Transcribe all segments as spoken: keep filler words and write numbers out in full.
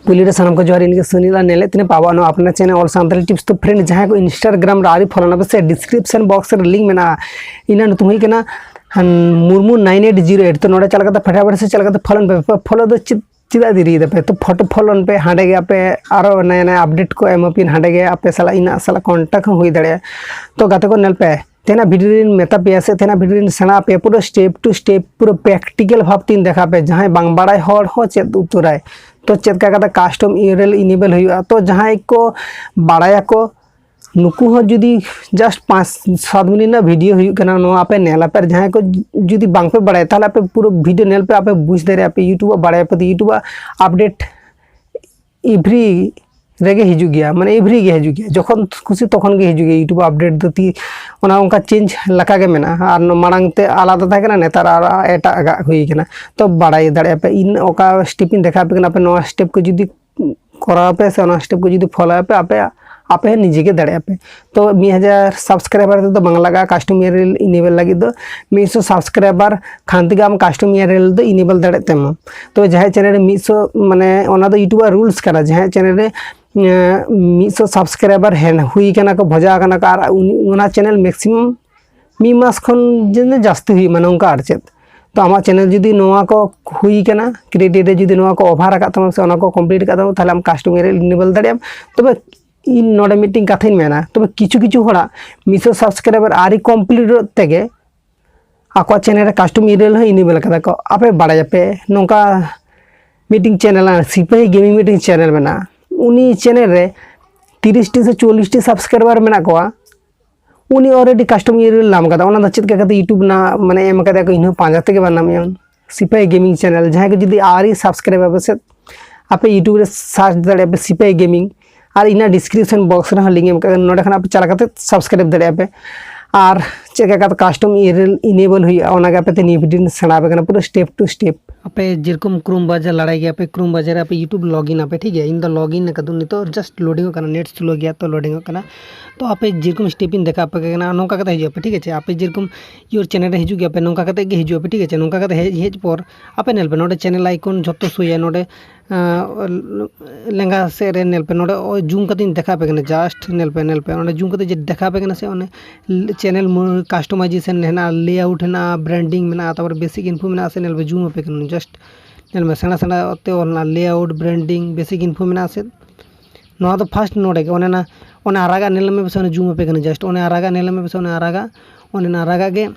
ᱯᱩᱭᱞᱩ ᱨᱮ ᱥᱟᱱᱟᱢ ᱠᱚ ᱡᱚᱦᱟᱨ, ᱤᱧ ᱜᱮ ᱥᱩᱱᱤᱞ ᱟᱨ ᱧᱮᱞᱮᱫ ᱛᱤᱧᱟᱹ ᱯᱮ ᱟᱵᱚᱣᱟᱜ ᱱᱚᱣᱟ ᱟᱯᱱᱟᱨ ᱪᱮᱱᱮᱞ ᱚᱞ ᱥᱟᱱᱛᱟᱲᱤ ᱴᱤᱯᱥ᱾ ᱛᱚ ᱯᱷᱨᱮᱱᱰ, ᱡᱟᱦᱟᱸᱭ ᱠᱚ ᱤᱱᱥᱴᱟᱜᱨᱟᱢ ᱨᱮ ᱟᱹᱣᱨᱤ ᱯᱷᱚᱞᱳ ᱱᱟᱯᱮ ᱥᱮ, ᱰᱤᱥᱠᱨᱤᱯᱥᱚᱱ ᱵᱚᱠᱥ ᱨᱮ ᱞᱤᱝᱠ ᱢᱮᱱᱟᱜᱼᱟ, ᱤᱧᱟᱹᱜ ᱧᱩᱛᱩᱢ ᱦᱩᱭ ᱠᱟᱱᱟ Murmu nine eight zero eight. ᱛᱚ ᱱᱚᱰᱮ ᱪᱟᱞᱟᱣ ᱠᱟᱛᱮ ᱯᱷᱮᱰᱟ ᱯᱷᱮᱰ ᱥᱮ ᱪᱟᱞᱟᱣ ᱠᱟᱛᱮ ᱯᱷᱚᱞᱳ ᱯᱮ᱾ ᱯᱷᱚᱞᱳ ᱫᱚ ᱪᱮᱫ, ᱪᱮᱫᱟᱜ ᱫᱮᱨᱤᱭ ᱫᱟᱯᱮ? ᱛᱚ ᱯᱷᱚᱴᱳ ᱯᱷᱚᱞᱳ ᱯᱮ, ᱦᱟᱸᱰᱮ ᱜᱮ ᱟᱯᱮ ᱟᱨᱚ ᱱᱟᱭᱟ ᱱᱟᱭᱟ ᱟᱯᱰᱮᱴ ᱠᱚ ᱮᱢᱟᱯᱮᱭᱟ, ᱦᱟᱸᱰᱮ ᱜᱮ ᱟᱯᱮ ᱥᱟᱞᱟᱜ ᱤᱧᱟᱹᱜ ᱥᱟᱞᱟᱜ ᱠᱚᱱᱴᱟᱠᱴ ᱦᱚᱸ ᱦᱩᱭ ᱫᱟᱲᱮᱭᱟᱜᱼᱟ᱾ ᱛᱚ ᱜᱟᱛᱮ ᱠᱚ ᱧᱮᱞ ᱯᱮ, ᱛᱮᱦᱮᱧᱟᱜ ᱵᱷᱤᱰᱤᱭᱳ ᱨᱤᱧ ᱢᱮᱛᱟ ᱯᱮᱭᱟ ᱥᱮ ᱛᱮᱦᱮᱧᱟᱜ ᱵᱷᱤᱰᱤᱭᱳ ᱨᱤᱧ ᱥᱮᱬᱟ ᱟᱯᱮᱭᱟ, ᱯᱩᱨᱟᱹ ᱥᱴᱮᱯ ᱴᱩ ᱥᱴᱮᱯ ᱯᱩᱨᱟᱹ ᱯᱨᱮᱠᱴᱤᱠᱮᱞ ᱵᱷᱟᱵᱽ ᱛᱤᱧ ᱫᱮᱠᱷᱟᱣ ᱯᱮᱭᱟ, ᱡᱟᱦᱟᱸᱭ ᱵᱟᱝ ᱵᱟᱲᱟᱭ ᱦᱚᱲ ᱦᱚᱸ ᱪᱮᱫ ᱩᱛᱟᱹᱨᱟᱭ᱾ ᱛᱚ ᱪᱮᱫ ᱞᱮᱠᱟ ᱠᱟᱛᱮ ᱠᱟᱥᱴᱚᱢ ᱤᱭᱩᱟᱨᱮᱞ ᱤᱱᱮᱵᱮᱞ ᱦᱩᱭᱩᱜᱼᱟ? ᱛᱚ ᱡᱟᱦᱟᱸᱭ ᱠᱚ ᱵᱟᱲᱟᱭᱟᱠᱚ, ᱱᱩᱠᱩ ᱦᱚᱸ ᱡᱩᱫᱤ ᱡᱟᱥᱴ ᱯᱟᱸᱪ ᱥᱟᱛ ᱢᱤᱱᱤᱴ ᱨᱮᱱᱟᱜ ᱵᱷᱤᱰᱤᱭᱳ ᱦᱩᱭᱩᱜ ᱠᱟᱱᱟ, ᱱᱚᱣᱟ ᱟᱯᱮ ᱧᱮᱞ ᱟᱯᱮ, ᱟᱨ ᱡᱟᱦᱟᱸᱭ ᱠᱚ ᱡᱩᱫᱤ ᱵᱟᱝ ᱯᱮ ᱵᱟᱲᱟᱭᱟ, ᱛᱟᱦᱚᱞᱮ ᱟᱯᱮ ᱯᱩᱨᱟᱹ ᱵᱷᱤᱰᱤᱭᱳ ᱧᱮᱞ ᱯᱮ, ᱟᱯᱮ ᱵᱩᱡᱽ ᱫᱟᱲᱮᱭᱟᱜᱼᱟ ᱯᱮ ᱤᱭᱩᱴᱩᱵᱽ ᱟᱜ ᱵᱟᱲᱟᱭ ᱟᱯᱮ, ᱤᱭᱩᱴᱩᱵᱽ ᱟᱜ ᱟᱯᱰᱮᱴ ᱮᱵᱷᱨᱤ ᱨᱮᱜᱮ ᱦᱤᱡᱩᱜ ᱜᱮᱭᱟ, ᱢᱟᱱᱮ ᱮᱵᱷᱨᱤ ᱜᱮ ᱦᱤᱡᱩᱜ ᱜᱮᱭᱟ, ᱡᱚᱠᱷᱚᱱ ᱠᱷᱩᱥᱤ ᱛᱚᱠᱷᱚᱱ ᱜᱮ ᱦᱤᱡᱩᱜ ᱜᱮᱭᱟ ᱤᱭᱩᱴᱩᱵᱽ ᱟᱯᱰᱮᱴ ᱫᱚ᱾ ᱛᱤ ᱚᱱᱟ ᱚᱱᱠᱟ ᱪᱮᱧᱡᱽ ᱞᱮᱠᱟ ᱜᱮ ᱢᱮᱱᱟᱜᱼᱟ, ᱟᱨ ᱢᱟᱲᱟᱝ ᱛᱮ ᱟᱞᱟᱫᱟ ᱛᱟᱦᱮᱸ ᱠᱟᱱᱟ, ᱱᱮᱛᱟᱨ ᱟᱨ ᱮᱴᱟᱜᱟᱜ ᱦᱩᱭ ᱠᱟᱱᱟ᱾ ᱛᱚ ᱵᱟᱲᱟᱭ ᱫᱟᱲᱮᱭᱟᱜᱼᱟ ᱯᱮ, ᱤᱧ ᱚᱠᱟ ᱥᱴᱮᱯ ᱤᱧ ᱫᱮᱠᱷᱟᱣ ᱟᱯᱮ ᱠᱟᱱᱟ, ᱟᱯᱮ ᱱᱚᱣᱟ ᱥᱴᱮᱯ ᱠᱚ ᱡᱩᱫᱤ ᱠᱚᱨᱟᱣ ᱯᱮ ᱥᱮ ᱚᱱᱟ ᱥᱴᱮᱯ ᱠᱚ ᱡᱩᱫᱤ ᱯᱷᱚᱞᱳ ᱟᱯᱮ, ᱟᱯᱮ ᱟᱯᱮ ᱦᱚᱸ ᱱᱤᱡᱮ ᱜᱮ ᱫᱟᱲᱮᱭᱟᱜᱼᱟ ᱯᱮ᱾ ᱛᱚ ᱢᱤᱫ ᱦᱟᱡᱟᱨ ᱥᱟᱵᱥᱠᱨᱟᱭᱵᱟᱨ ᱛᱮᱫᱚ ᱵᱟᱝ ᱞᱟᱜᱟᱜᱼᱟ ᱠᱟᱥᱴᱚᱢ ᱤᱭᱩᱟᱨᱮᱞ ᱤᱱᱮᱵᱮᱞ ᱞᱟᱹᱜᱤᱫ ᱫᱚ᱾ ᱢᱤᱫᱥᱚ ᱥᱟᱵᱥᱠᱨᱟᱭᱵᱟᱨ ᱠᱷᱟᱱ ᱛᱮᱜᱮ ᱟᱢ ᱠᱟᱥᱴᱚᱢ ᱤᱭᱩᱟᱨᱮᱞ ᱫᱚ ᱤᱱᱮᱵᱮᱞ ᱫᱟᱲᱮᱭᱟᱜ ᱛᱟᱢᱟ᱾ ᱛᱚ ᱡᱟᱦᱟᱸᱭ ᱪᱮᱱᱮᱞ ᱨᱮ ᱢᱤᱫᱥᱚ, ᱢᱟᱱᱮ ᱚᱱᱟ ᱫᱚ ᱤᱭᱩᱴᱩᱵᱽ ᱟᱜ ᱨᱩᱞᱥ ᱠᱟᱱᱟ, ᱡᱟᱦᱟᱸᱭ ᱪᱮᱱᱮᱞ ᱨᱮ ᱮᱸ, ᱢᱤᱫᱥᱚ ᱥᱟᱵᱥᱠᱨᱟᱭᱵᱟᱨ ᱦᱮᱱ ᱦᱩᱭ ᱠᱟᱱᱟ ᱠᱚ, ᱵᱷᱚᱡᱟ ᱠᱟᱱᱟ ᱠᱚ, ᱟᱨ ᱩᱱᱤ, ᱚᱱᱟ ᱪᱮᱱᱮᱞ ᱢᱮᱠᱥᱤᱢᱟᱢ ᱢᱤᱫ ᱢᱟᱥ ᱠᱷᱚᱱ ᱡᱟᱹᱱᱤᱡ ᱡᱟᱹᱥᱛᱤ ᱦᱩᱭᱩᱜᱼᱟ, ᱱᱚᱝᱠᱟ ᱟᱨ ᱪᱮᱫ᱾ ᱛᱚ ᱟᱢᱟᱜ ᱪᱮᱱᱮᱞ ᱡᱩᱫᱤ ᱱᱚᱣᱟ ᱠᱚ ᱦᱩᱭ ᱠᱟᱱᱟ, ᱠᱨᱤᱴᱮᱨᱤᱭᱟ ᱡᱩᱫᱤ ᱱᱚᱣᱟ ᱠᱚ ᱚᱵᱷᱟᱨ ᱟᱠᱟᱫ ᱛᱟᱢᱟ ᱥᱮ ᱚᱱᱟ ᱠᱚ ᱠᱚᱢᱯᱞᱤᱴ ᱟᱠᱟᱫ ᱛᱟᱢᱟ, ᱛᱟᱦᱚᱞᱮ ᱟᱢ ᱠᱟᱥᱴᱚᱢ ᱤᱭᱩᱟᱨᱮᱞ ᱤᱱᱮᱵᱮᱞ ᱫᱟᱲᱮᱭᱟᱜ ᱟᱢ᱾ ᱛᱚᱵᱮ ᱤᱧ ᱱᱚᱰᱮ ᱢᱤᱫᱴᱮᱱ ᱠᱟᱛᱷᱟᱧ ᱢᱮᱱᱟ, ᱛᱚᱵᱮ ᱠᱤᱪᱷᱩ ᱠᱤᱪᱷᱩ ᱦᱚᱲᱟᱜ ᱢᱤᱫᱥᱚ ᱥᱟᱵᱥᱠᱨᱟᱭᱵᱟᱨ ᱟᱹᱣᱨᱤ ᱠᱚᱢᱯᱞᱤᱴᱚᱜ ᱛᱮᱜᱮ ᱟᱠᱚᱣᱟᱜ ᱪᱮᱱᱮᱞ ᱨᱮ ᱠᱟᱥᱴᱚᱢ ᱤᱭᱩᱟᱨᱮᱞ ᱦᱚᱸ ᱤᱱᱮᱵᱮᱞ ᱠᱟᱫᱟ ᱠᱚ᱾ ᱟᱯᱮ ᱵᱟᱲᱟᱭᱟᱯᱮ, ᱱᱚᱝᱠᱟ ᱢᱤᱫᱴᱮᱱ ᱪᱮᱱᱮᱞ, ᱥᱤᱯᱟᱹᱦᱤ ᱜᱮᱢᱤᱝ ᱢᱤᱫᱴᱮᱱ ᱪᱮᱱᱮᱞ ᱢᱮᱱᱟᱜᱼᱟ, ᱩᱱᱤ ᱪᱮᱱᱮᱞ ᱨᱮ ᱛᱤᱨᱤᱥ ᱴᱤ ᱥᱮ ᱪᱚᱞᱞᱤᱥ ᱴᱤ ᱥᱟᱵᱥᱠᱨᱟᱭᱵᱟᱨ ᱢᱮᱱᱟᱜ ᱠᱚᱣᱟ, ᱩᱱᱤ ᱚᱞᱨᱮᱰᱤ ᱠᱟᱥᱴᱚᱢ ᱤᱭᱩᱟᱨᱮᱞ ᱧᱟᱢ ᱠᱟᱫᱟ᱾ ᱚᱱᱟ ᱫᱚ ᱪᱮᱫ ᱞᱮᱠᱟ ᱠᱟᱛᱮ ᱤᱭᱩᱴᱩᱵᱽ ᱨᱮᱱᱟᱜ ᱢᱟᱱᱮ ᱮᱢ ᱠᱟᱫᱮᱭᱟ ᱠᱚ, ᱤᱧ ᱦᱚᱸ ᱯᱟᱸᱡᱟ ᱛᱮᱜᱮ ᱵᱟᱝ ᱧᱟᱢᱮᱜᱼᱟ᱾ ᱥᱤᱯᱟᱹᱦᱤ ᱜᱮᱢᱤᱝ ᱪᱮᱱᱮᱞ, ᱡᱟᱦᱟᱸᱭ ᱠᱚ ᱡᱩᱫᱤ ᱟᱹᱣᱨᱤ ᱥᱟᱵᱥᱠᱨᱟᱭᱵ ᱟᱯᱮ ᱥᱮ ᱟᱯᱮ ᱤᱭᱩᱴᱩᱵᱽ ᱨᱮ ᱥᱟᱨᱪ ᱫᱟᱲᱮᱭᱟᱜᱼᱟ ᱯᱮ ᱥᱤᱯᱟᱹᱦᱤ ᱜᱮᱢᱤᱝ, ᱟᱨ ᱤᱧᱟᱹᱜ ᱰᱤᱥᱠᱨᱤᱯᱥᱚᱱ ᱵᱚᱠᱥ ᱨᱮᱦᱚᱸ ᱞᱤᱝᱠ ᱮᱢ ᱠᱟᱜᱼᱟ, ᱱᱚᱸᱰᱮ ᱠᱷᱚᱱ ᱟᱯᱮ ᱪᱟᱞᱟᱣ ᱠᱟᱛᱮ ᱥᱟᱵᱥᱠᱨᱟᱭᱵ ᱫᱟᱲᱮᱭᱟᱜᱼᱟ ᱯᱮ᱾ ᱟᱨ ᱪᱮᱫ ᱞᱮᱠᱟ ᱠᱟᱛᱮ ᱠᱟᱥᱴᱚᱢ ᱤᱭᱩᱟᱨᱮᱞ ᱤᱱᱮᱵᱮᱞ ᱦᱩᱭᱩᱜᱼᱟ, ᱚᱱᱟᱜᱮ ᱟᱯᱮ ᱛᱮ ᱱᱤᱭᱟᱹ ᱵᱷᱤᱰᱤᱭᱳ ᱨᱮ ᱥᱮᱬᱟ ᱟᱯᱮ ᱠᱟᱱᱟ, ᱯᱩᱨᱟᱹ ᱥᱴᱮᱯ ᱴᱩ ᱥᱴᱮᱯ᱾ ᱟᱯᱮ ᱡᱮᱨᱚᱠᱚᱢ ᱠᱨᱳᱢ ᱵᱨᱟᱣᱡᱟᱨ ᱞᱟᱲᱟᱭ ᱜᱮᱭᱟ ᱯᱮ, ᱠᱨᱳᱢ ᱵᱨᱟᱣᱡᱟᱨ ᱨᱮ ᱟᱯᱮ YouTube ᱞᱚᱜᱤᱱ ᱟᱯᱮ, ᱴᱷᱤᱠ ᱜᱮᱭᱟ᱾ ᱤᱧ ᱫᱚ ᱞᱚᱜᱤᱱ ᱟᱠᱟᱫᱟᱹᱧ, ᱱᱤᱛᱚᱜ ᱡᱟᱥᱴ ᱞᱳᱰᱤᱝ ᱚᱜ ᱠᱟᱱᱟ, ᱱᱮᱴ ᱥᱞᱳ ᱜᱮᱭᱟ ᱛᱚ ᱞᱳᱰᱤᱝ ᱚᱜ ᱠᱟᱱᱟ᱾ ᱛᱚ ᱟᱯᱮ ᱡᱮᱨᱚᱠᱚᱢ ᱥᱴᱮᱯ ᱤᱧ ᱫᱮᱠᱷᱟᱣ ᱟᱯᱮ ᱠᱟᱱᱟ, ᱱᱚᱝᱠᱟ ᱠᱟᱛᱮ ᱦᱤᱡᱩᱜ ᱟᱯᱮ, ᱴᱷᱤᱠ ᱟᱪᱷᱮ᱾ ᱟᱯᱮ ᱡᱮᱨᱚᱠᱚᱢ ᱤᱭᱳᱨ ᱪᱮᱱᱮᱞ ᱨᱮ ᱦᱤᱡᱩᱜ ᱜᱮᱭᱟ ᱯᱮ, ᱱᱚᱝᱠᱟ ᱠᱟᱛᱮ ᱜᱮ ᱦᱤᱡᱩᱜ ᱟᱯᱮ, ᱴᱷᱤᱠ ᱟᱪᱷᱮ᱾ ᱱᱚᱝᱠᱟ ᱠᱟᱛᱮ ᱦᱮᱡ ᱦᱮᱡ ᱯᱚᱨ ᱟᱯᱮ ᱧᱮᱞ ᱯᱮ, ᱱᱚᱰᱮ ᱪᱮᱱᱮᱞ ᱟᱭᱠᱚᱱ ᱡᱷᱚᱛᱚ ᱥᱳᱭᱟ, ᱱᱚᱰᱮ ᱟᱸ, ᱞᱮᱸᱜᱟ ᱥᱮᱫ ᱨᱮ ᱧᱮᱞ ᱯᱮ, ᱱᱚᱰᱮ ᱡᱩᱢ ᱠᱟᱛᱮᱧ ᱫᱮᱠᱷᱟᱣ ᱟᱯᱮ ᱠᱟᱱᱟ, ᱡᱟᱥᱴ ᱧᱮᱞ ᱯᱮ, ᱧᱮᱞ ᱯᱮ, ᱚᱸᱰᱮ ᱡᱩᱢ ᱠᱟᱛᱮ ᱡᱮ ᱫᱮᱠᱷᱟᱣ ᱟᱯᱮ ᱠᱟᱱᱟ ᱥᱮ, ᱚᱱᱮ ᱪᱮᱱᱮᱞ ᱠᱟᱥᱴᱚᱢᱟᱭᱡᱮᱥᱚᱱ ᱦᱮᱱᱟᱜᱼᱟ, ᱞᱮᱟᱣᱩᱴ ᱦᱮᱱᱟᱜᱼᱟ, ᱵᱨᱟᱱᱰᱤᱝ ᱢᱮᱱᱟᱜᱼᱟ, ᱛᱟᱨᱯᱚᱨ ᱵᱮᱥᱤᱠ ᱤᱱᱯᱷᱳ ᱢᱮᱱᱟᱜᱼᱟ ᱥᱮ, ᱧᱮᱞ ᱯᱮ, ᱡᱩᱢ ᱟᱯᱮ ᱠᱟᱱᱟ, ᱡᱟᱥᱴ ᱧᱮᱞ ᱢᱮ, ᱥᱮᱬᱟ ᱥᱮᱬᱟ ᱛᱮ ᱚᱞ ᱦᱮᱱᱟᱜᱼᱟ, ᱞᱮᱟᱣᱩᱴ, ᱵᱨᱟᱱᱰᱤᱝ, ᱵᱮᱥᱤᱠ ᱤᱱᱯᱷᱳ ᱢᱮᱱᱟᱜᱼᱟ ᱥᱮ᱾ ᱱᱚᱣᱟ ᱫᱚ ᱯᱷᱟᱥᱴ ᱱᱚᱰᱮ ᱜᱮ, ᱚᱱᱮ ᱚᱱᱟ, ᱚᱱᱟ ᱟᱨᱟᱜᱟᱜ ᱧᱮᱞ ᱢᱮ ᱯᱮᱥᱮ, ᱚᱱᱟ ᱡᱩᱢ ᱟᱯᱮ ᱠᱟᱱᱟ, ᱡᱟᱥᱴ ᱚᱱᱮ ᱟᱨᱟᱜᱟᱜ ᱧᱮᱞ ᱢᱮ ᱯᱮᱥᱮ, ᱚᱱᱟ ᱟᱨᱟᱜᱟᱜ, ᱚᱱᱮ ᱚᱱᱟ ᱟᱨᱟᱜᱟᱜ ᱜᱮ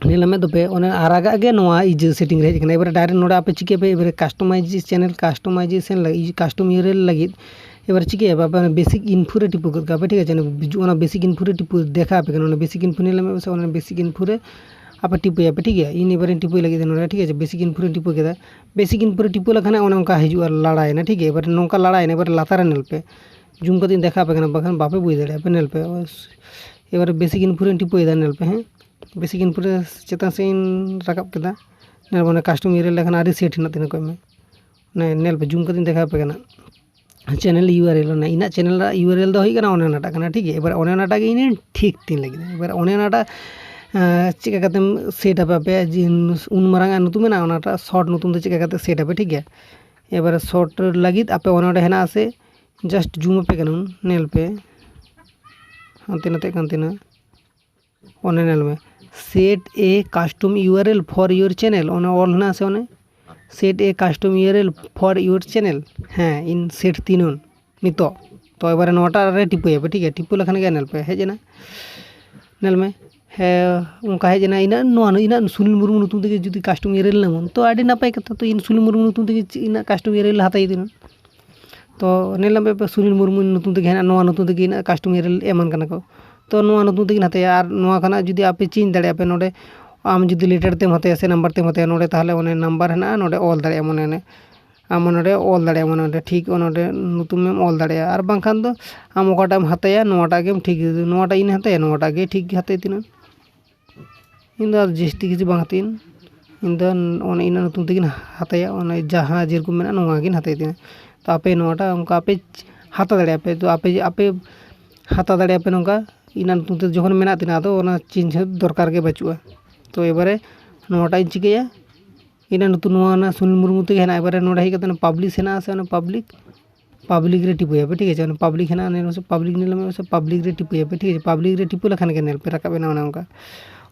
ᱧᱮᱞ ᱢᱮ ᱫᱚᱯᱮ, ᱚᱱᱮ ᱟᱨᱟᱜᱟᱜ ᱜᱮ ᱱᱚᱣᱟ ᱤᱭᱟᱹ ᱥᱮᱴᱤᱝ ᱨᱮ ᱦᱮᱡ ᱟᱠᱟᱱᱟ᱾ ᱮᱵᱟᱨᱮ ᱰᱟᱭᱨᱮᱠᱴ ᱱᱚᱰᱮ ᱟᱯᱮ ᱪᱤᱠᱟᱹᱭᱟᱯᱮ, ᱮᱵᱟᱨᱮ ᱠᱟᱥᱴᱚᱢᱟᱭᱤᱡ ᱪᱮᱱᱮᱞ, ᱠᱟᱥᱴᱚᱢᱟᱭᱡᱮᱥᱚᱱ ᱞᱟᱹᱜᱤᱫ, ᱠᱟᱥᱴᱚᱢ ᱤᱭᱩᱟᱨᱮᱞ ᱞᱟᱹᱜᱤᱫ ᱮᱵᱟᱨᱮ ᱪᱤᱠᱟᱹᱭᱟᱯᱮ, ᱟᱯᱮ ᱚᱱᱟ ᱵᱮᱥᱤᱠ ᱤᱱᱯᱷᱳ ᱨᱮ ᱴᱤᱯᱟᱹ ᱜᱚᱫ ᱠᱟᱜ ᱯᱮ, ᱴᱷᱤᱠ ᱟᱪᱷᱮ᱾ ᱚᱱᱟ ᱵᱤᱡᱩ-, ᱚᱱᱟ ᱵᱮᱥᱤᱠ ᱤᱱᱯᱷᱳ ᱨᱮ ᱴᱤᱯᱟᱹ ᱫᱮᱠᱷᱟᱣ ᱟᱯᱮ ᱠᱟᱱᱟ, ᱚᱱᱟ ᱵᱮᱥᱤᱠ ᱤᱱᱯᱷᱳ ᱧᱮᱞ ᱢᱮ ᱯᱮᱥᱮ, ᱚᱱᱟ ᱵᱮᱥᱤᱠ ᱤᱱᱯᱷᱳ ᱨᱮ ᱟᱯᱮ ᱴᱤᱯᱟᱹᱭᱟᱯᱮ, ᱴᱷᱤᱠ ᱜᱮᱭᱟ᱾ ᱤᱧ ᱮᱵᱟᱨᱮᱧ ᱴᱤᱯᱟᱹᱭ ᱞᱟᱹᱜᱤᱫ ᱱᱚᱰᱮ, ᱴᱷᱤᱠ ᱟᱪᱷᱮ, ᱵᱮᱥᱤᱠ ᱤᱱᱯᱷᱳ ᱨᱮᱧ ᱴᱤᱯᱟᱹ ᱠᱮᱫᱟ᱾ ᱵᱮᱥᱤᱠ ᱤᱱᱯᱷᱳ ᱨᱮ ᱴᱤᱯᱟᱹ ᱞᱮᱠᱷᱟᱱ ᱚᱱᱮ ᱚᱱᱠᱟ ᱦᱤᱡᱩᱜᱼᱟ, ᱞᱟᱲᱟᱭᱮᱱᱟ, ᱴᱷᱤᱠ ᱜᱮᱭᱟ᱾ ᱮᱵᱟᱨᱮ ᱱᱚᱝᱠᱟ ᱞᱟᱲᱟᱭᱮᱱᱟ, ᱮᱵᱟᱨᱮ ᱞᱟᱛᱟᱨ ᱨᱮ ᱧᱮᱞ ᱯᱮ, ᱡᱩᱢ ᱠᱟᱛᱮᱧ ᱫᱮᱠᱷᱟᱣ ᱟᱯᱮ ᱠᱟᱱᱟ, ᱵᱟᱠᱷᱟᱱ ᱵᱟᱯᱮ ᱵᱩᱡᱽ ᱫᱟᱲᱮᱭᱟᱜᱼᱟ, ᱯᱮ ᱧᱮᱞ ᱯᱮ᱾ ᱮᱵᱟᱨᱮ ᱵᱮᱥᱤᱠ ᱤᱱᱯᱷᱳ ᱨᱮᱧ ᱴᱤᱯᱟᱹᱭᱮᱫᱟ, ᱧᱮᱞ ᱯᱮ, ᱦᱮᱸ, ᱵᱮᱥᱤᱠ ᱤᱱᱯᱷᱳ ᱨᱮ ᱪᱮᱛᱟᱱ ᱥᱮᱫ ᱤᱧ ᱨᱟᱠᱟᱵ ᱠᱮᱫᱟ, ᱧᱮᱞ ᱯᱮ, ᱚᱱᱟ ᱠᱟᱥᱴᱚᱢ ᱤᱭᱩᱟᱨᱮᱞ ᱞᱮᱠᱷᱟᱱ ᱟᱹᱰᱤ ᱥᱮᱴ ᱦᱮᱱᱟᱜ ᱛᱤᱧᱟᱹ, ᱠᱚᱭ ᱢᱮ, ᱚᱱᱮ ᱧᱮᱞ ᱯᱮ, ᱡᱩᱢ ᱠᱟᱛᱮᱧ ᱫᱮᱠᱷᱟᱣ ᱟᱯᱮ ᱠᱟᱱᱟ᱾ ᱪᱮᱱᱮᱞ ᱤᱭᱩᱟᱨᱮᱞ, ᱚᱱᱟ ᱤᱧᱟᱹᱜ ᱪᱮᱱᱮᱞ ᱨᱮᱱᱟᱜ ᱤᱭᱩᱟᱨᱮᱞ ᱫᱚ ᱦᱩᱭᱩᱜ ᱠᱟᱱᱟ ᱚᱱᱮ ᱚᱱᱟᱴᱟᱜ ᱠᱟᱱᱟ, ᱴᱷᱤᱠ ᱜᱮᱭᱟ᱾ ᱮᱵᱟᱨ ᱚᱱᱮ ᱚᱱᱟᱴᱟᱜ ᱜᱮ ᱤᱧ ᱴᱷᱤᱠ ᱛᱤᱧ ᱞᱟᱹᱜᱤᱫ᱾ ᱮᱵᱟᱨ ᱚᱱᱮ ᱚᱱᱟᱴᱟᱜ, ᱟᱸ, ᱪᱮᱫ ᱞᱮᱠᱟ ᱠᱟᱛᱮᱢ ᱥᱮᱴ ᱟᱯᱮ, ᱟᱯᱮ ᱡᱮ ᱩᱱ ᱢᱟᱨᱟᱝ ᱟᱜ ᱧᱩᱛᱩᱢ ᱢᱮᱱᱟᱜᱼᱟ, ᱚᱱᱟᱴᱟᱜ ᱥᱚᱨᱴ ᱧᱩᱛᱩᱢ ᱫᱚ ᱪᱮᱫ ᱞᱮᱠᱟ ᱠᱟᱛᱮ ᱥᱮᱴ ᱟᱯᱮ, ᱴᱷᱤᱠ ᱜᱮᱭᱟ᱾ ᱮᱵᱟᱨ ᱥᱚᱨᱴ ᱞᱟᱹᱜᱤᱫ ᱟᱯᱮ ᱚᱱᱮ ᱚᱸᱰᱮ ᱦᱮᱱᱟᱜᱼᱟ ᱥᱮ, ᱡᱟᱥᱴ ᱡᱩᱢ ᱟᱯᱮ ᱠᱟᱹᱱᱟᱹᱧ, ᱧᱮᱞ ᱯᱮ, ᱦᱟᱱᱛᱮ ᱱᱟᱛᱮᱜ ᱠᱟᱱ ᱛᱤᱱᱟᱹᱜ, ᱚᱱᱮ ᱧᱮᱞ ᱢᱮ, set a custom URL for your channel, ᱚᱱᱮ ᱚᱞ ᱦᱮᱱᱟᱜᱼᱟ ᱥᱮ, ᱚᱱᱮ set a custom URL for your channel, ᱦᱮᱸ, ᱤᱧ ᱥᱮᱴ ᱛᱤᱱᱟᱹᱧ ᱱᱤᱛᱚᱜ᱾ ᱛᱚ ᱮᱵᱟᱨᱮ ᱱᱚᱣᱟᱴᱟᱜ ᱨᱮ ᱴᱤᱯᱟᱹᱭᱟᱯᱮ, ᱴᱷᱤᱠ ᱜᱮᱭᱟ, ᱴᱤᱯᱟᱹ ᱞᱮᱠᱷᱟᱱ ᱜᱮ ᱧᱮᱞ ᱯᱮ ᱦᱮᱡ ᱮᱱᱟ, ᱧᱮᱞ ᱢᱮ, ᱦᱮᱸ, ᱚᱱᱠᱟ ᱦᱮᱡ ᱮᱱᱟ᱾ ᱤᱱᱟᱹᱜ ᱱᱚᱣᱟ, ᱤᱱᱟᱹᱜ ᱥᱩᱱᱤᱞ ᱢᱩᱨᱢᱩ ᱧᱩᱛᱩᱢ ᱛᱮᱜᱮ ᱡᱩᱫᱤ ᱠᱟᱥᱴᱚᱢ URL ᱞᱮᱢᱚᱱ, ᱛᱚ ᱟᱹᱰᱤ ᱱᱟᱯᱟᱭ ᱠᱟᱛᱷᱟ᱾ ᱛᱚ ᱤᱧ ᱥᱩᱱᱤᱞ ᱢᱩᱨᱢᱩ ᱧᱩᱛᱩᱢ ᱛᱮᱜᱮ ᱪᱮᱫ ᱤᱱᱟᱹᱜ ᱠᱟᱥᱴᱚᱢ URL ᱦᱟᱛᱟᱣ ᱤᱫᱤ ᱱᱟ᱾ ᱛᱚ ᱧᱮᱞ ᱢᱮ ᱯᱮ, ᱥᱩᱱᱤᱞ ᱢᱩᱨᱢᱩ ᱧᱩᱛᱩᱢ ᱛᱮᱜᱮ ᱦᱮᱱᱟᱜᱼᱟ, ᱱᱚᱣᱟ ᱧᱩᱛᱩᱢ ᱛᱮᱜᱮ ᱤᱱᱟᱹᱜ ᱠᱟᱥᱴᱚᱢ URL ᱮᱢᱟᱱ ᱠᱟᱱᱟ ᱠᱚ᱾ ᱛᱚ ᱱᱚᱣᱟ ᱧᱩᱛᱩᱢ ᱛᱮᱜᱮ ᱦᱟᱛᱟᱭᱟ, ᱟᱨ ᱱᱚᱣᱟ ᱠᱷᱚᱱᱟᱜ ᱡᱩᱫᱤ ᱟᱯᱮ ᱪᱮᱧᱡᱽ ᱫᱟᱲᱮᱭᱟᱜᱼᱟ ᱯᱮ, ᱱᱚᱰᱮ ᱟᱢ ᱡᱩᱫᱤ ᱞᱮᱴᱟᱨ ᱛᱮᱢ ᱦᱟᱛᱟᱭᱟ ᱥᱮ ᱱᱟᱢᱵᱟᱨ ᱛᱮᱢ ᱦᱟᱛᱟᱭᱟ, ᱱᱚᱰᱮ ᱛᱟᱦᱚᱞᱮ ᱚᱱᱮ ᱱᱟᱢᱵᱟᱨ ᱦᱮᱱᱟᱜᱼᱟ, ᱱᱚᱰᱮ ᱚᱞ ᱫᱟᱲᱮᱭᱟᱜᱼᱟ, ᱢᱚᱱᱮ ᱢᱚᱱᱮ ᱟᱢ ᱱᱚᱰᱮ ᱚᱞ ᱫᱟᱲᱮᱭᱟᱜᱼᱟ, ᱢᱚᱱᱮ ᱢᱚᱱᱮ ᱴᱷᱤᱠ ᱱᱚᱰᱮ ᱧᱩᱛᱩᱢᱮᱢ ᱚᱞ ᱫᱟᱲᱮᱭᱟᱜᱼᱟ᱾ ᱟᱨ ᱵᱟᱝᱠᱷᱟᱱ ᱫᱚ ᱟᱢ ᱚᱠᱟᱴᱟᱜ ᱮᱢ ᱦᱟᱛᱟᱭᱟ, ᱱᱚᱣᱟᱴᱟᱜ ᱜᱮᱢ ᱴᱷᱤᱠ, ᱱᱚᱣᱟᱴᱟᱜ ᱤᱧ ᱦᱟᱛᱟᱭᱟ, ᱱᱚᱣᱟᱴᱟᱜ ᱜᱮ ᱴᱷᱤᱠ ᱜᱮ ᱦᱟᱛᱟᱭ ᱛᱤᱧᱟᱹ᱾ ᱤᱧ ᱫᱚ ᱟᱨ ᱡᱟᱹᱥᱛᱤ ᱠᱤᱪᱷᱩ ᱵᱟᱝ ᱦᱟᱛᱟᱭᱟᱹᱧ᱾ ᱤᱧ ᱫᱚ ᱚᱱᱮ ᱤᱧᱟᱹᱜ ᱧᱩᱛᱩᱢ ᱛᱮᱜᱮᱧ ᱦᱟᱛᱟᱭᱟ, ᱚᱱᱮ ᱡᱟᱦᱟᱸ ᱡᱮᱨᱚᱠᱚᱢ ᱢᱮᱱᱟᱜᱼᱟ ᱱᱚᱣᱟ ᱜᱤᱧ ᱦᱟᱛᱟᱭ ᱛᱤᱧᱟᱹ᱾ ᱛᱚ ᱟᱯᱮ ᱱᱚᱣᱟᱴᱟᱜ ᱚᱱᱠᱟ ᱟᱯᱮ ᱦᱟᱛᱟᱣ ᱫᱟᱲᱮᱭᱟᱜᱼᱟ ᱯᱮ, ᱛᱚ ᱟᱯᱮ ᱟᱯᱮ ᱦᱟᱛᱟᱣ ᱫᱟᱲᱮᱭᱟᱜᱼᱟ ᱯᱮ ᱱᱚᱝᱠᱟ ᱤᱧᱟᱹᱜ ᱧᱩᱛᱩᱢ ᱛᱮ ᱡᱚᱠᱷᱚᱱ ᱢᱮᱱᱟᱜ ᱛᱤᱧᱟᱹ, ᱟᱫᱚ ᱚᱱᱟ ᱪᱮᱧᱡᱽ ᱫᱚᱨᱠᱟᱨ ᱜᱮ ᱵᱟᱹᱪᱩᱜᱼᱟ᱾ ᱛᱚ ᱮᱵᱟᱨᱮ ᱱᱚᱣᱟᱴᱟᱜ ᱤᱧ ᱪᱤᱠᱟᱹᱭᱟ, ᱤᱧᱟᱹᱜ ᱧᱩᱛᱩᱢ ᱱᱚᱣᱟ ᱚᱱᱟ ᱥᱩᱱᱤᱞ ᱢᱩᱨᱢᱩ ᱛᱮᱜᱮ ᱦᱮᱱᱟᱜᱼᱟ᱾ ᱮᱵᱟᱨᱮ ᱱᱚᱰᱮ ᱦᱮᱡ ᱠᱟᱛᱮ ᱚᱱᱟ ᱯᱟᱵᱽᱞᱤᱥ ᱦᱮᱱᱟᱜᱼᱟ ᱥᱮ ᱚᱱᱟ ᱯᱟᱵᱽᱞᱤᱠ ᱯᱟᱵᱽᱞᱤᱠ ᱨᱮ ᱴᱤᱯᱟᱹᱭᱟᱯᱮ, ᱴᱷᱤᱠ ᱟᱪᱷᱮ᱾ ᱚᱱᱟ ᱯᱟᱵᱽᱞᱤᱠ ᱦᱮᱱᱟᱜᱼᱟ, ᱧᱮᱞ ᱢᱮᱥᱮ, ᱯᱟᱵᱽᱞᱤᱠ ᱧᱮᱞ ᱢᱮ ᱥᱮ, ᱯᱟᱵᱽᱞᱤᱠ ᱨᱮ ᱴᱤᱯᱟᱹᱭᱟᱯᱮ, ᱴᱷᱤᱠ ᱟᱪᱷᱮ᱾ ᱯᱟᱵᱽᱞᱤᱠ ᱨᱮ ᱴᱤᱯᱟᱹ ᱞᱮᱠᱷᱟᱱ ᱜᱮ ᱧᱮᱞ ᱯᱮ ᱨᱟᱠᱟᱵ ᱮᱱᱟ ᱚᱱᱮ ᱚᱱᱠᱟ,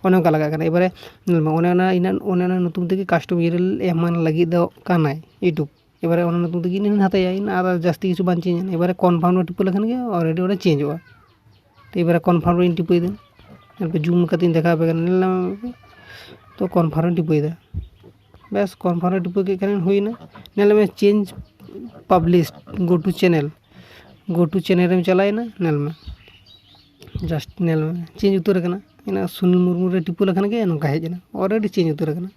ᱚᱱᱮ ᱚᱱᱠᱟ ᱞᱟᱜᱟᱜ ᱠᱟᱱᱟ᱾ ᱮᱵᱟᱨᱮ ᱧᱮᱞ ᱢᱮ, ᱚᱱᱮ ᱚᱱᱟ ᱤᱱᱟᱹ ᱚᱱᱮ ᱚᱱᱟ ᱧᱩᱛᱩᱢ ᱛᱮᱜᱮ ᱠᱟᱥᱴᱚᱢ ᱤᱭᱩ ᱟᱨ ᱮᱞ ᱮᱢᱟᱱ ᱞᱟᱹᱜᱤᱫ ᱫᱚ ᱠᱟᱱᱟᱭ YouTube᱾ ᱮᱵᱟᱨᱮ ᱚᱱᱟ ᱧᱩᱛᱩᱢ ᱛᱮᱜᱮ ᱤᱧ ᱦᱟᱛᱟᱭᱟ, ᱤᱧ ᱟᱨ ᱡᱟᱹᱥᱛᱤ ᱠᱤᱪᱷᱩ ᱵᱟᱝ ᱪᱮᱧᱡᱽ ᱮᱱᱟ᱾ ᱮᱵᱟᱨᱮ ᱠᱚᱱᱯᱷᱟᱨᱢ ᱨᱮ ᱴᱤᱯᱟᱹ ᱞᱮᱠᱷᱟᱱ ᱜᱮ ᱚᱞᱨᱮᱰᱤ ᱚᱸᱰᱮ ᱪᱮᱧᱡᱚᱜᱼᱟ᱾ ᱛᱚ ᱮᱵᱟᱨᱮ ᱠᱚᱱᱯᱷᱟᱨᱢ ᱨᱮᱧ ᱴᱤᱯᱟᱹᱭᱮᱫᱟ, ᱧᱮᱞ ᱯᱮ ᱡᱩᱢ ᱠᱟᱛᱮᱧ ᱫᱮᱠᱷᱟᱣ ᱟᱯᱮ ᱠᱟᱱᱟ, ᱧᱮᱞ ᱧᱟᱢ ᱯᱮ᱾ ᱛᱚ ᱠᱚᱱᱯᱷᱟᱨᱢ ᱨᱮᱧ ᱴᱤᱯᱟᱹᱭᱮᱫᱟ, ᱵᱮᱥ ᱠᱚᱱᱯᱷᱟᱨᱢ ᱨᱮ ᱴᱤᱯᱟᱹ ᱠᱮᱫ ᱠᱷᱟᱱ ᱦᱩᱭᱱᱟ᱾ ᱧᱮᱞ ᱢᱮ ᱪᱮᱧᱡᱽ ᱯᱟᱵᱽᱞᱤᱥ, ᱜᱳ ᱴᱩ ᱪᱮᱱᱮᱞ, ᱜᱳ ᱴᱩ ᱪᱮᱱᱮᱞ ᱨᱮᱢ ᱪᱟᱞᱟᱣᱮᱱᱟ, ᱧᱮᱞ ᱢᱮ ᱡᱟᱥᱴ ᱧᱮᱞ ᱢᱮ ᱪᱮᱧᱡᱽ ᱩᱛᱟᱹᱨ ᱟᱠᱟᱱᱟ᱾ ᱤᱱᱟᱹ ᱥᱩᱱᱤᱞ ᱢᱩᱨᱢᱩ ᱨᱮ ᱴᱤᱯᱟᱹ ᱞᱮᱠᱷᱟᱱ ᱜᱮ ᱱᱚᱝᱠᱟ ᱦᱮᱡ ᱮᱱᱟ, ᱚᱞᱨᱮᱰᱤ ᱪᱮᱧᱡᱽ ᱩᱛᱟᱹᱨ ᱟᱠᱟᱱᱟ᱾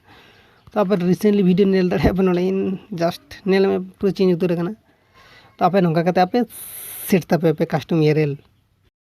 ᱛᱚ ᱟᱯᱮ ᱨᱤᱥᱮᱱᱴᱞᱤ ᱵᱷᱤᱰᱤᱭᱳ ᱧᱮᱞ ᱫᱟᱲᱮᱭᱟᱜ ᱯᱮ ᱱᱚᱰᱮ, ᱤᱧ ᱡᱟᱥᱴ ᱧᱮᱞ ᱢᱮ ᱯᱩᱨᱟᱹ ᱪᱮᱧᱡᱽ ᱩᱛᱟᱹᱨ ᱟᱠᱟᱱᱟ᱾ ᱛᱚ ᱟᱯᱮ ᱱᱚᱝᱠᱟ ᱠᱟᱛᱮ ᱟᱯᱮ ᱥᱮᱴ ᱛᱟᱯᱮ ᱟᱯᱮ ᱠᱟᱥᱴᱚᱢ ᱤᱭᱩ ᱟᱨ ᱮᱞ᱾